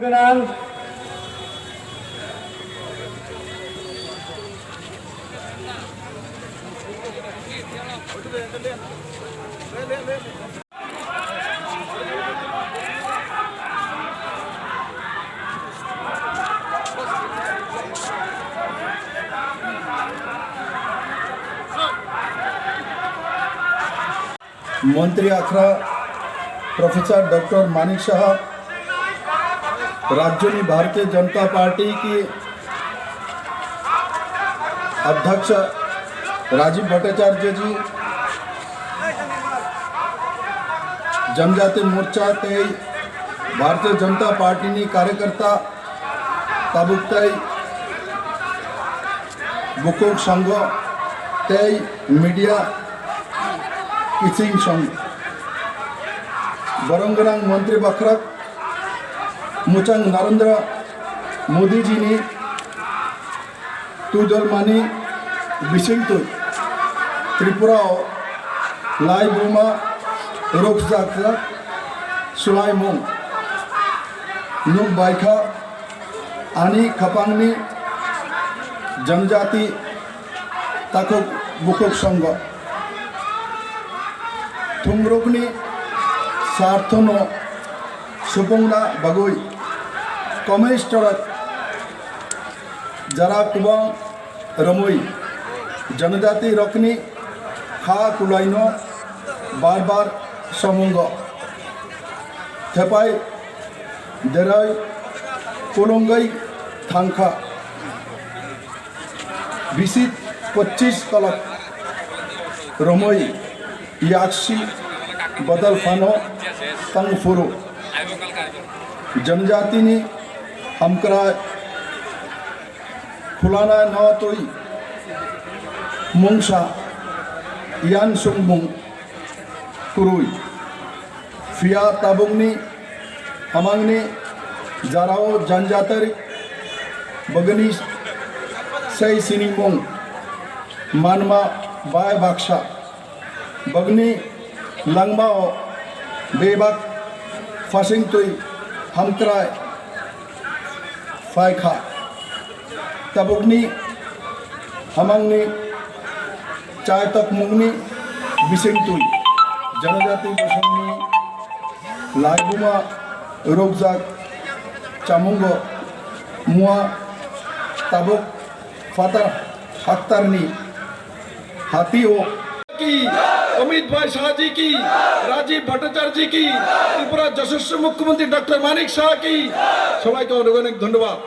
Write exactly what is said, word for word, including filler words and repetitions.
Gwnang. Montri Akhra Professor Doctor Manik Saha, Rajyoni Bharatiya Janata Party ki Adhyaksh Rajiv Bhattacharya ji, Janjati Morcha tei Bharatiya Janata Party ni karyakarta tabuk tei bukhuk songho tei media kiching song borong gwnang montri bakhrak mwchang Narendra Modi ji ni Twijolmani bisingtwi Tripura o laibuma rwkjakjak swlaimung nukbaikha ani khapangni janjati takhuk bukhuk songho thumrokni sarthono supungna bagwi communist rok jara kubang romwi janjati rokni kha kulaino bar bar somungo thepai deroi kulungwi thangkha. Bisi pochis kolok romwi yaksi badal phano tangphuru janjatini hamkrai khulana no twi mungsa yan sungmung kwrwi phiya tabukni hamangni jarao janjatari bagwini sei sinimung manma bai baksa bagwini langmao bebak phasingtwi hamkrai phaikha. Tabukni hamangni chai tokmungni bisingtwi janajati bosongni laibuma rwkjak chamungo mua tabuk phatar haktarni hati o ki, Amit Bhai Shah ji ki, Rajiv Bhattacharya ji ki, Tripura Yashasvi Mukhyamantri Doctor Manik Saha ki, সবাইকে অনেক অনেক ধন্যবাদ।